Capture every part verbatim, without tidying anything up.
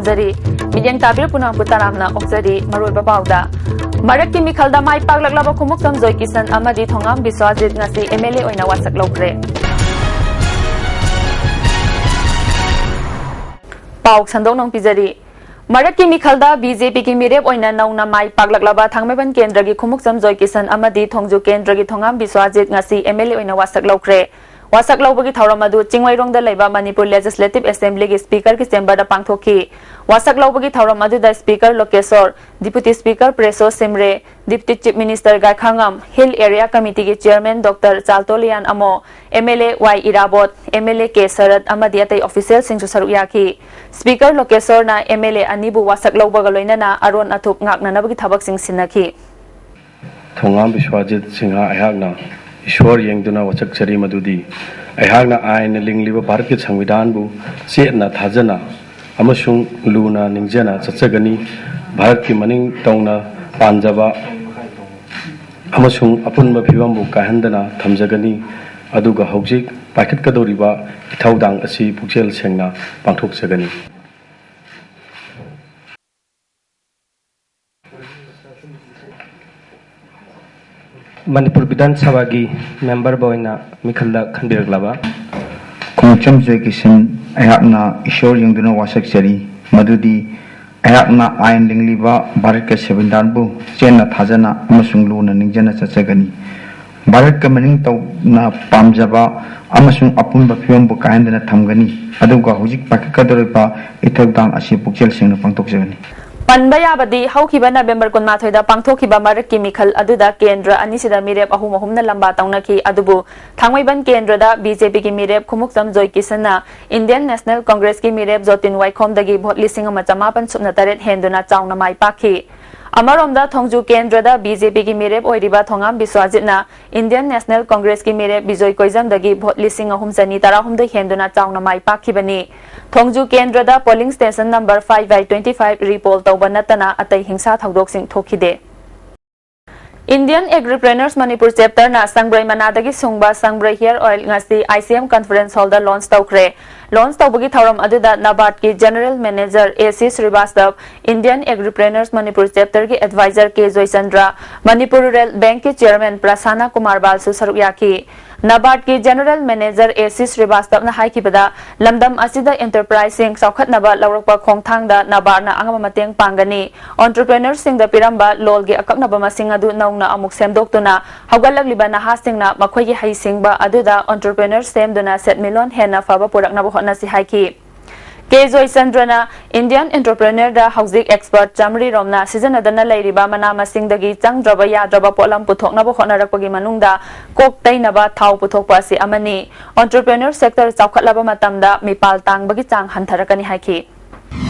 ꯖꯔꯤ꯫ ꯃꯤꯠꯌꯦꯡ ꯇꯥꯕꯤꯔꯤꯕ ꯄꯨꯝꯅꯃꯛꯄꯨ ꯇꯔꯥꯝꯅ ꯑꯣꯛꯆꯔꯤ꯫ ꯃꯔꯨꯑꯣꯏꯕ ꯄꯥꯎꯗ, ꯃꯔꯛꯀꯤ ꯃꯤꯈꯜꯗ ꯃꯥꯏ ꯄꯥꯛꯂꯛꯂꯕ ꯈꯨꯃꯨꯛꯆꯝ ꯖꯣꯏ ꯀꯤꯁꯟ ꯑꯃꯗꯤ ꯊꯣꯉꯥꯝ ꯕꯤꯁ꯭ꯋꯥꯖꯤꯠ ꯉꯁꯤ ꯑꯦꯝ ꯑꯦꯜ ꯑꯦ ꯑꯣꯏꯅ ꯋꯥꯁꯛ ꯂꯧꯈ꯭ꯔꯦ꯫ ꯄꯥꯎ ꯁꯟꯗꯣꯛꯅ ꯄꯤꯖꯔꯤ꯫ ꯃꯔꯛꯀꯤ ꯃꯤꯈꯜꯗ ꯕꯤ ꯖꯦ ꯄꯤꯒꯤ ꯃꯤꯔꯦꯞ ꯑꯣꯏꯅ ꯅꯧꯅ ꯃꯥꯏ ꯄꯥꯛꯂꯛꯂꯕ ꯊꯥꯡꯃꯩꯕꯟ ꯀꯦꯟꯗ꯭ꯔꯒꯤ ꯈꯨꯃꯨꯛꯆꯝ ꯖꯣꯏ ꯀꯤꯁꯟ ꯑꯃꯗꯤ ꯊꯣꯡꯖꯨ ꯀꯦꯟꯗ꯭ꯔꯒꯤ ꯊꯣꯉꯥꯝ ꯕꯤꯁ꯭ꯋꯥꯖꯤꯠ ꯉꯁꯤ ꯑꯦꯝ ꯑꯦꯜ ꯑꯦ ꯑꯣꯏꯅ ꯋꯥꯁꯛ ꯂꯧꯈ꯭ꯔꯦ꯫ ꯋꯥꯁꯛ ꯂꯧꯕꯒꯤ ꯊꯧꯔꯝ ꯑꯗꯨ ꯆꯤꯡꯃꯩꯔꯣꯡꯗ ꯂꯩꯕ ꯃꯅꯤꯄꯨꯔ ꯂꯦꯖꯤꯁꯂꯦꯇꯤꯚ ꯑꯦꯁꯦꯝꯕ꯭ꯂꯤꯒꯤ ꯁ꯭ꯄꯤꯀꯔꯒꯤ ꯆꯦꯝꯕꯔꯗ ꯄꯥꯡꯊꯣꯛꯈꯤ꯫ ꯋꯥꯁꯛ ꯂꯧꯕꯒꯤ ꯊꯧꯔꯝ ꯑꯗꯨꯗ speaker Lokeshwar, deputy speaker Preso Shimray, deputy chief minister Gaikhangam, hill area ꯀꯃꯤꯇꯤꯒꯤ chairman doctor Chaltonlien Amo, M L A Y Erabot, M L A K Sarat ꯑꯃꯗꯤ ꯑꯇꯩ ꯑꯣꯐꯤꯁꯤꯌꯦꯜꯁꯤꯡꯁꯨ ꯁꯔꯨꯛ ꯌꯥꯈꯤ꯫ ꯁ꯭ꯄꯤꯀꯔ ꯂꯣꯀꯦꯁꯣꯔꯅ ꯑꯦꯝ ꯑꯦꯜ ꯑꯦ ꯑꯅꯤꯕꯨ ꯋꯥꯁꯛ ꯂꯧꯕꯒ ꯂꯣꯏꯅꯅ ꯑꯔꯣꯟ ꯑꯊꯨꯞ ꯉꯥꯛꯅꯅꯕꯒꯤ ꯊꯕꯛꯁꯤꯡ ꯁꯤꯟꯅꯈꯤ꯫ ꯊꯣꯉꯥꯝ ꯕꯤꯁ꯭ꯋꯥꯖꯤꯠ ꯁꯤꯡꯍ ꯑꯩꯍꯥꯛꯅ ꯏꯁ꯭ꯋꯔ ꯌꯦꯡꯗꯨꯅ ꯋꯥꯁꯛꯆꯔꯤ ꯃꯗꯨꯗꯤ ꯑꯩꯍꯥꯛꯅ ꯑꯥꯏꯟꯅ ꯂꯤꯡꯂꯤꯕ ꯚꯥꯔꯠꯀꯤ ꯁꯪꯕꯤꯙꯥꯟꯕꯨ ꯆꯦꯠꯅ ꯊꯥꯖꯅ ꯑꯃꯁꯨꯡ ꯂꯨꯅ ꯅꯤꯡꯖꯅ ꯆꯠꯆꯒꯅꯤ꯫ ꯚꯥꯔꯠꯀꯤ ꯃꯅꯤꯡ ꯇꯧꯅ ꯄꯥꯟꯖꯕ ꯑꯃꯁꯨꯡ ꯑꯄꯨꯟꯕ ꯐꯤꯕꯝꯕꯨ ꯀꯥꯏꯍꯟꯗꯅ ꯊꯝꯖꯒꯅꯤ꯫ ꯑꯗꯨꯒ ꯍꯧꯖꯤꯛ ꯄꯥꯏꯈꯠꯀꯗꯧꯔꯤꯕ ꯏꯊꯧꯗꯥꯡ ꯑꯁꯤ ꯄꯨꯛꯆꯦꯜ ꯁꯦꯡꯅ ꯄꯥꯡꯊꯣꯛꯆꯒꯅꯤ꯫ ꯃꯅꯤꯄꯨꯔ ꯕꯤꯙꯥꯟ ꯁꯚꯥꯒꯤ ꯃꯦꯝꯕꯔꯕꯨ ꯑꯣꯏꯅ ꯃꯤꯈꯜꯗ ꯈꯟꯕꯤꯔꯛꯂꯕ ꯈꯣꯡꯆꯝ ꯖꯣꯏ ꯀꯤꯁꯟ ꯑꯩꯍꯥꯛꯅ ꯏꯁꯣꯔ ꯌꯦꯡꯗꯨꯅ ꯋꯥꯁꯛꯆꯔꯤ ꯃꯗꯨꯗꯤ ꯑꯩꯍꯥꯛꯅ ꯑꯥꯏꯟ ꯂꯤꯡꯂꯤꯕ ꯚꯥꯔꯠꯀꯤ ꯁꯪꯕꯤꯙꯥꯟꯕꯨ ꯆꯦꯠꯅ ꯊꯥꯖꯅ ꯑꯃꯁꯨꯡ ꯂꯨꯅ ꯅꯤꯡꯖꯅ ꯆꯠꯆꯒꯅꯤ꯫ ꯚꯥꯔꯠꯀ ꯃꯅꯤꯡ ꯇꯧꯅ ꯄꯥꯝꯖꯕ ꯑꯃꯁꯨꯡ ꯑꯄꯨꯟꯕ ꯐꯤꯕꯝꯕꯨ ꯀꯥꯏꯍꯟꯗꯅ ꯊꯝꯒꯅꯤ, ꯑꯗꯨꯒ ꯍꯧꯖꯤꯛ ꯄꯥꯏꯈꯠꯀꯗꯧꯔꯤꯕ ꯏꯊꯧꯗꯥꯡ ꯑꯁꯤ ꯄꯨꯛꯆꯦꯜ ꯁꯦꯡꯅ ꯄꯥꯡꯊꯣꯛꯆꯒꯅꯤ꯫ ꯄꯟꯕ ꯌꯥꯕꯗꯤ, ꯍꯧꯈꯤꯕ ꯅꯕꯦꯝꯕꯔ ꯀꯨꯟꯃꯥꯊꯣꯏꯗ ꯄꯥꯡꯊꯣꯛꯈꯤꯕ ꯃꯔꯛꯀꯤ ꯃꯤꯈꯜ ꯑꯗꯨꯗ ꯀꯦꯟꯗ꯭ꯔ ꯑꯅꯤꯁꯤꯗ ꯃꯤꯔꯦꯞ ꯑꯍꯨꯝ ꯑꯍꯨꯝꯅ ꯂꯝꯕꯥ ꯇꯧꯅꯈꯤ꯫ ꯑꯗꯨꯕꯨ ꯊꯥꯡꯃꯩꯕꯟ ꯀꯦꯟꯗ꯭ꯔꯗ ꯕꯤ ꯖꯦ ꯄꯤꯒꯤ ꯃꯤꯔꯦꯞ ꯈꯨꯃꯨꯛꯆꯝ ꯖꯣꯏ ꯀꯤꯁꯟꯅ ꯏꯟꯗꯤꯌꯟ ꯅꯦꯁꯅꯦꯜ ꯀꯪꯒ꯭ꯔꯦꯁꯀꯤ ꯃꯤꯔꯦꯞ ꯖꯣꯇꯤꯟ ꯋꯥꯏꯈꯣꯝꯗꯒꯤ ꯚꯣꯠ ꯂꯤꯁꯤꯡ ꯑꯃ ꯆꯃꯥꯄꯟ ꯁꯨꯞꯅ ꯇꯔꯦꯠ ꯍꯦꯟꯗꯨꯅ ꯆꯥꯎꯅ ꯃꯥꯏ ꯄꯥꯛꯈꯤ꯫ ꯑꯃꯔꯣꯝꯗ ꯊꯣꯡꯖꯨ ꯀꯦꯟꯗ꯭ꯔꯗ ꯕꯤ ꯖꯦ ꯄꯤꯒꯤ ꯃꯤꯔꯦꯞ ꯑꯣꯏꯔꯤꯕ ꯊꯣꯉꯥꯝ ꯕꯤꯁ꯭ꯋꯥꯖꯤꯠꯅ ꯏꯟꯗꯤꯌꯟ ꯅꯦꯁꯅꯦꯜ ꯀꯪꯒ꯭ꯔꯦꯁꯀꯤ ꯃꯤꯔꯦꯞ ꯕꯤꯖꯣꯏ ꯀꯣꯏꯖꯝꯗꯒꯤ ꯚꯣꯠ ꯂꯤꯁꯤꯡ ꯑꯍꯨꯝ ꯆꯅꯤ ꯇꯔꯥꯍꯨꯝꯗꯣꯏ ꯍꯦꯟꯗꯨꯅ ꯆꯥꯎꯅ ꯃꯥꯏ ꯄꯥꯛꯈꯤꯕꯅꯤ꯫ ꯊꯣꯡꯖꯨ ꯀꯦꯟꯗ꯭ꯔꯗ polling station number five by twenty five repoll ꯇꯧꯕ ꯅꯠꯇꯅ ꯑꯇꯩ ꯍꯤꯡꯁꯥ ꯊꯧꯗꯣꯛꯁꯤꯡ ꯊꯣꯛꯈꯤꯗꯦ꯫ Indian Agripreneurs Manipur Chapterꯅ ꯁꯪꯕ꯭ꯔꯩ ꯃꯅꯥꯗꯒꯤ ꯁꯨꯡꯕ ꯁꯪꯕ꯭ꯔꯩ Hair Oil ꯉꯁꯤ I C M Conference Hallꯗ launch ꯇꯧꯈ꯭ꯔꯦ꯫ Launch ꯇꯧꯕꯒꯤ ꯊꯧꯔꯝ ꯑꯗꯨꯗ NABARDꯀꯤ General Manager A C Srivastava, Indian Agripreneurs Manipur Chapterꯒꯤ Advisor K Joychandra, Manipur Rural Bankꯀꯤ Chairman Prasanna Kumar Balsu ꯁꯔꯨꯛ ꯌꯥꯈꯤ꯫ NABARDꯀꯤ General Manager A C Srivastavꯅ ꯍꯥꯏꯈꯤꯕꯗ, ꯂꯝꯗꯝ ꯑꯁꯤꯗ enterpriseꯁꯤꯡ ꯆꯥꯎꯈꯠꯅꯕ ꯂꯧꯔꯛꯄ ꯈꯣꯡꯊꯥꯡꯗ NABARDꯅ ꯑꯉꯝꯕ ꯃꯇꯦꯡ ꯄꯥꯡꯒꯅꯤ꯫ Entrepreneurꯁꯤꯡꯗ ꯄꯤꯔꯝꯕ loanꯒꯤ ꯑꯀꯛꯅꯕ ꯃꯁꯤꯡ ꯑꯗꯨ ꯅꯧꯅ ꯑꯃꯨꯛ ꯁꯦꯝꯗꯣꯛꯇꯨꯅ, ꯍꯧꯒꯠꯂꯛꯂꯤꯕ ꯅꯍꯥꯁꯤꯡꯅ ꯃꯈꯣꯏꯒꯤ ꯍꯩꯁꯤꯡꯕ ꯑꯗꯨꯗ entrepreneur ꯁꯦꯝꯗꯨꯅ ꯁꯦꯟꯃꯤꯠꯂꯣꯟ ꯍꯦꯟꯅ ꯐꯕ ꯄꯨꯔꯛꯅꯕ ꯍꯣꯠꯅꯁꯤ ꯍꯥꯏꯈꯤ꯫ ꯀꯦ ꯖꯣꯏꯆꯟꯗ꯭ꯔꯅ Indian entrepreneurꯗ ꯍꯧꯖꯤꯛ expert ꯆꯥꯃꯔꯤ ꯔꯣꯝꯅ ꯁꯤꯖꯤꯟꯅꯗꯅ ꯂꯩꯔꯤꯕ ꯃꯅꯥ ꯃꯁꯤꯡꯗꯒꯤ ꯆꯪꯗ꯭ꯔꯕ ꯌꯥꯗ꯭ꯔꯕ ꯄꯣꯠꯂꯝ ꯄꯨꯊꯣꯛꯅꯕ ꯍꯣꯠꯅꯔꯛꯄꯒꯤ ꯃꯅꯨꯡꯗ ꯀꯣꯛ ꯇꯩꯅꯕ ꯊꯥꯎ ꯄꯨꯊꯣꯛꯄ ꯑꯁꯤ ꯑꯃꯅꯤ꯫ Entrepreneur sector ꯆꯥꯎꯈꯠꯂꯕ ꯃꯇꯝꯗ ꯃꯤꯄꯥꯜ ꯇꯥꯡꯕꯒꯤ ꯆꯥꯡ ꯍꯟꯊꯔꯛꯀꯅꯤ ꯍꯥꯏꯈꯤ꯫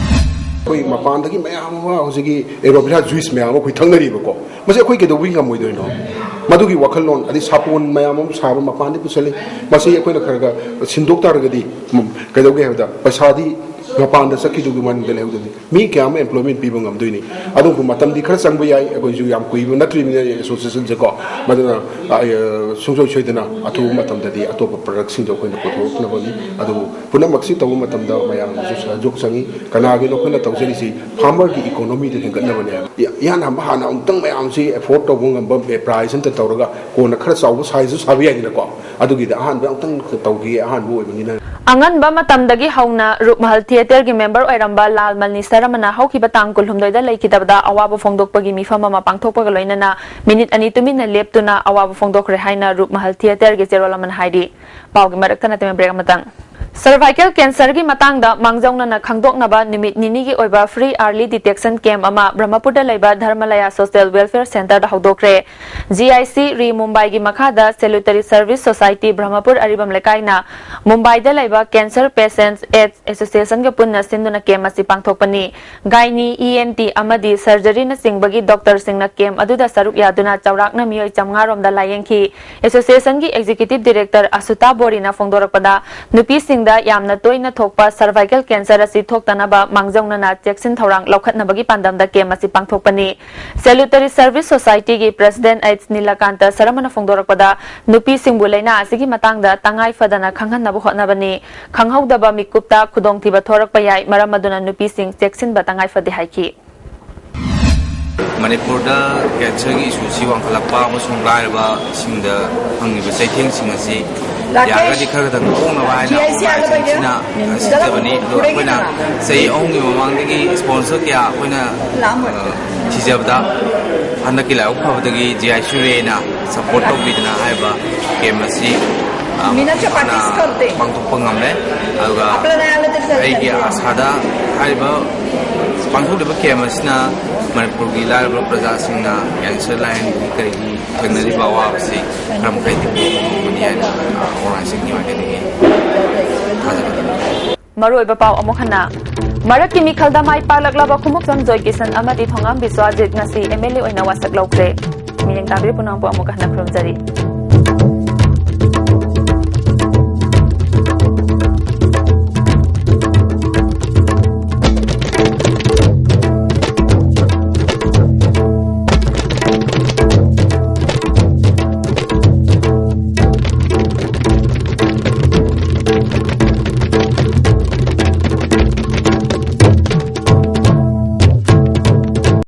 ꯑꯩꯈꯣꯏ ꯃꯄꯥꯟꯗꯒꯤ ꯃꯌꯥꯝ ꯑꯃ ꯍꯧꯖꯤꯛꯀꯤ ꯑꯦꯂꯣꯚꯦꯔꯥ ꯖꯨꯏꯁ ꯃꯌꯥꯝ ꯑꯃ ꯑꯩꯈꯣꯏ ꯊꯛꯅꯔꯤꯕꯀꯣ, ꯃꯁꯤ ꯑꯩꯈꯣꯏ ꯀꯩꯗꯧꯕꯒꯤ ꯉꯝꯃꯣꯏꯗꯣꯏꯅꯣ? ꯃꯗꯨꯒꯤ ꯋꯥꯈꯜꯂꯣꯟ, ꯑꯗꯩ ꯁꯥꯄꯣꯟ ꯃꯌꯥꯝ ꯑꯃ ꯁꯥꯕ ꯃꯄꯥꯟꯗꯒꯤ ꯄꯨꯁꯜꯂꯤ꯫ ꯃꯁꯤ ꯑꯩꯈꯣꯏꯅ ꯈꯔ ꯈꯔ ꯁꯤꯟꯗꯣꯛ ꯇꯥꯔꯒꯗꯤ, ꯎꯝ, ꯀꯩꯗꯧꯒꯦ ꯍꯥꯏꯕꯗ, ꯄꯩꯁꯥꯗꯤ ꯃꯄꯥꯟꯗ ꯆꯠꯈꯤꯗꯨꯒꯤ ꯃꯅꯤꯡꯗ ꯂꯩꯍꯧꯗꯣꯏꯅꯤ꯫ ꯃꯤ ꯀꯌꯥ ꯑꯃ employment ꯄꯤꯕ ꯉꯝꯗꯣꯏꯅꯤ? ꯑꯗꯨꯕꯨ ꯃꯇꯝꯗꯤ ꯈꯔ ꯆꯪꯕ ꯌꯥꯏ, ꯑꯩꯈꯣꯏꯁꯨ ꯌꯥꯝ ꯀꯨꯏꯕ ꯅꯠꯇ꯭ꯔꯤꯕꯅꯤꯅ associationꯁꯦꯀꯣ꯫ ꯃꯗꯨꯅ, ꯑ, ꯁꯨꯡꯁꯣꯏ ꯁꯣꯏꯗꯅ ꯑꯊꯨꯕ ꯃꯇꯝꯗꯗꯤ ꯑꯇꯣꯞꯄ productꯁꯤꯡꯗꯣ ꯑꯩꯈꯣꯏꯅ ꯄꯨꯊꯣꯔꯛꯅꯕꯅꯤ꯫ ꯑꯗꯨꯕꯨ ꯄꯨꯝꯅꯃꯛꯁꯤ ꯇꯧꯕ ꯃꯇꯝꯗ ꯃꯌꯥꯝꯒꯤꯁꯨ ꯁꯍꯌꯣꯒ ꯆꯪꯏ꯫ ꯀꯅꯥꯒꯤꯅꯣ ꯑꯩꯈꯣꯏꯅ ꯇꯧꯖꯔꯤꯁꯤ? Farmerꯒꯤ economyꯗ ꯍꯦꯟꯒꯠꯅꯕꯅꯦꯕ꯫ ꯏ-, ꯏꯍꯥꯟ ꯍꯥꯟꯕ ꯍꯥꯟꯅ ꯑꯃꯨꯛꯇꯪ ꯃꯌꯥꯝꯁꯤ afford ꯇꯧꯕ ꯉꯝꯕ price ꯑꯝꯇ ꯇꯧꯔꯒ ꯀꯣꯟꯅ ꯈꯔ ꯆꯥꯎꯕ sizeꯁꯨ ꯁꯥꯕ ꯌꯥꯏꯗꯅꯀꯣ꯫ ꯑꯗꯨꯒꯤꯗ ꯑꯍꯥꯟꯕ ꯑꯃꯨꯛꯇꯪ ꯇꯧꯈꯤꯒꯦ, ꯑꯍꯥꯟꯕ ꯑꯣꯏꯕꯅꯤꯅ꯫ ꯑꯉꯟꯕ ꯃꯇꯝꯗꯒꯤ ꯍꯧꯅ ꯔꯨꯞꯃꯍꯜ theatreꯒꯤ member ꯑꯣꯏꯔꯝꯕ ꯂꯥꯜ ꯃꯅꯤ ꯁꯔꯃꯅ ꯍꯧꯈꯤꯕ ꯇꯥꯡ ꯀꯨꯟꯍꯨꯝꯗꯣꯏꯗ ꯂꯩꯈꯤꯗꯕꯗ ꯑꯋꯥꯕ ꯐꯣꯡꯗꯣꯛꯄꯒꯤ ꯃꯤꯐꯝ ꯑꯃ ꯄꯥꯡꯊꯣꯛꯄꯒ ꯂꯣꯏꯅꯅ minute ꯑꯅꯤ ꯇꯨꯃꯤꯟꯅ ꯂꯦꯞꯇꯨꯅ ꯑꯋꯥꯕ ꯐꯣꯡꯗꯣꯛꯈ꯭ꯔꯦ ꯍꯥꯏꯅ ꯔꯨꯞꯃꯍꯜ theatreꯒꯤ ꯆꯦꯔꯣꯜ ꯑꯃꯅ ꯍꯥꯏꯔꯤ꯫ ꯄꯥꯎꯒꯤ ꯃꯔꯛ ꯊꯠꯅ ꯇꯦꯝꯃ break ꯑꯃꯇꯪ꯫ Cervical cancerꯒꯤ ꯃꯇꯥꯡꯗ ꯃꯥꯡꯖꯧꯅꯅ ꯈꯪꯗꯣꯛꯅꯕ ꯅꯨꯃꯤꯠ ꯅꯤꯅꯤꯒꯤ ꯑꯣꯏꯕ free early detection camp ꯑꯃ ꯕ꯭ꯔꯍ꯭ꯃꯄꯨꯔꯗ ꯂꯩꯕ ꯙꯔꯃꯂꯌꯥ Social Welfare Centreꯗ ꯍꯧꯗꯣꯛꯈ꯭ꯔꯦ꯫ G I C Re Mumbaiꯒꯤ ꯃꯈꯥꯗ Salutary Service Society ꯕ꯭ꯔꯍ꯭ꯃꯄꯨꯔ ꯑꯔꯤꯕꯝ ꯂꯩꯀꯥꯏꯅ ꯃꯨꯝꯕꯥꯏꯗ ꯂꯩꯕ Cancer Patients AIDS Associationꯒ ꯄꯨꯟꯅ ꯁꯤꯟꯗꯨꯅ camp ꯑꯁꯤ ꯄꯥꯡꯊꯣꯛꯄꯅꯤ꯫ Gynae, E N T ꯑꯃꯗꯤ surgeryꯅꯆꯤꯡꯕꯒꯤ doctorꯁꯤꯡꯅ camp ꯑꯗꯨꯗ ꯁꯔꯨꯛ ꯌꯥꯗꯨꯅ ꯆꯥꯎꯔꯥꯛꯅ ꯃꯤꯑꯣꯏ ꯆꯥꯝꯃꯉꯥ ꯔꯣꯝꯗ ꯂꯥꯌꯦꯡꯈꯤ꯫ Associationꯒꯤ Executive Director ꯑꯁꯨꯇꯥ ꯕꯣꯔꯤꯅ ꯐꯣꯡꯗꯣꯔꯛꯄꯗ, ꯅꯨꯄꯤꯁꯤꯡ ꯗ ꯌꯥꯝꯅ ꯇꯣꯏꯅ ꯊꯣꯛꯄ cervical cancer ꯑꯁꯤ ꯊꯣꯛꯇꯅꯕ ꯃꯥꯡꯖꯧꯅꯅ ꯆꯦꯛꯁꯤꯟ ꯊꯧꯔꯥꯡ ꯂꯧꯈꯠꯅꯕꯒꯤ ꯄꯥꯟꯗꯝꯗ ꯀꯦꯝ ꯑꯁꯤ ꯄꯥꯡꯊꯣꯛꯄꯅꯤ꯫ Salutary Service Society ꯒꯤ President H ꯅꯤꯂꯀꯥꯟꯇ ꯁꯔꯃꯅ ꯐꯣꯡꯗꯣꯔꯛꯄꯗ, ꯅꯨꯄꯤꯁꯤꯡꯕꯨ ꯂꯥꯏꯅꯥ ꯑꯁꯤꯒꯤ ꯃꯇꯥꯡꯗ ꯇꯉꯥꯏ ꯐꯗꯅ ꯈꯪꯍꯟꯅꯕ ꯍꯣꯠꯅꯕꯅꯤ꯫ ꯈꯪꯍꯧꯗꯕ ꯃꯤꯀꯨꯞꯇ ꯈꯨꯗꯣꯡꯊꯤꯕ ꯊꯣꯔꯛꯄ ꯌꯥꯏ, ꯃꯔꯝ ꯑꯗꯨꯅ ꯅꯨꯄꯤꯁꯤꯡ ꯆꯦꯛꯁꯤꯟꯕ ꯇꯉꯥꯏ ꯐꯗꯦ ꯍꯥꯏꯈꯤ꯫ ꯃꯅꯤꯄꯨꯔꯗ ꯀꯦꯟꯁꯔꯒꯤ ꯏꯁꯨꯁꯤ ꯋꯥꯡꯈꯠꯂꯛꯄ ꯑꯃꯁꯨꯡ ꯂꯥꯏꯔꯕꯁꯤꯡꯗ ꯐꯪꯂꯤꯕ ꯆꯩꯊꯦꯡꯁꯤꯡ ꯑꯁꯤ ꯌꯥꯔꯒꯗꯤ ꯈꯔ ꯈꯛꯇꯪ ꯀꯣꯛꯅꯕ ꯍꯥꯏꯅ ꯑꯣꯔꯒꯅꯥꯏꯖꯦꯁꯟꯁꯤꯅ ꯁꯤꯟꯖꯕꯅꯤ꯫ ꯑꯗꯣ ꯑꯩꯈꯣꯏꯅ ꯆꯍꯤ ꯑꯍꯨꯝꯒꯤ ꯃꯃꯥꯡꯗꯒꯤ ꯏꯁꯄꯣꯟꯁꯔ ꯀꯌꯥ ꯑꯩꯈꯣꯏꯅ ꯊꯤꯖꯕꯗ ꯍꯟꯗꯛꯀꯤ ꯂꯥꯏꯕꯛ ꯐꯕꯗꯒꯤ ꯖꯤ ꯑꯥꯏ ꯁꯨꯔꯦꯅ ꯁꯄꯣꯔꯠ ꯇꯧꯕꯤꯗꯅ ꯍꯥꯏꯔꯤꯕ ꯀꯦꯝ ꯑꯁꯤ ꯄꯥꯡꯊꯣꯛꯄ ꯉꯝꯂꯦ꯫ ꯑꯗꯨꯒ ꯑꯩꯒꯤ ꯑꯁꯥꯗ ꯍꯥꯏꯔꯤꯕ ꯄꯥꯡꯊꯣꯛꯂꯤꯕ ꯀꯦꯝ ꯑꯁꯤꯅ ꯃꯅꯤꯄꯨꯔꯒꯤ ꯂꯥꯏꯔꯕ ꯄ꯭ꯔꯖꯥꯁꯤꯡꯅ ꯀꯦꯟꯁꯔ ꯂꯥꯏꯌꯦꯡꯕꯒꯤ ꯀꯔꯤꯒꯤ ꯊꯦꯡꯅꯔꯤꯕ ꯑꯋꯥꯕꯁꯤ ꯈꯔ ꯃꯈꯩꯗꯤ ꯀꯣꯛꯄ ꯉꯝꯒꯅꯤ ꯍꯥꯏꯅ ꯑꯣꯔꯒꯅꯥꯏꯖꯦꯁꯟꯒꯤ ꯃꯥꯏꯀꯩꯗꯒꯤ ꯊꯥꯖꯕ ꯊꯝꯖꯔꯤ꯫ ꯃꯔꯨꯑꯣꯏꯕ ꯄꯥꯎ ꯑꯃꯨꯛ ꯍꯟꯅ꯫ ꯃꯔꯛꯀꯤ ꯃꯤꯈꯜꯗ ꯃꯥꯏ ꯄꯥꯛꯂꯛꯂꯕ ꯈꯣꯡꯎꯞꯆꯝ ꯖꯣꯏꯀꯤꯁꯟ ꯑꯃꯗꯤ ꯊꯣꯉꯥꯝ ꯕꯤꯁ꯭ꯋꯥꯖꯤꯠ ꯉꯁꯤ ꯑꯦꯝ ꯑꯦꯜ ꯑꯦ ꯑꯣꯏꯅ ꯋꯥꯁꯛ ꯂꯧꯈ꯭ꯔꯦ꯫ ꯃꯤꯠꯌꯦꯡ ꯇꯥꯕꯤꯔꯤꯕ ꯄꯨꯝꯅꯃꯛꯄꯨ ꯑꯃꯨꯛ ꯍꯟꯅ ꯈꯨꯔꯨꯝꯖꯔꯤ꯫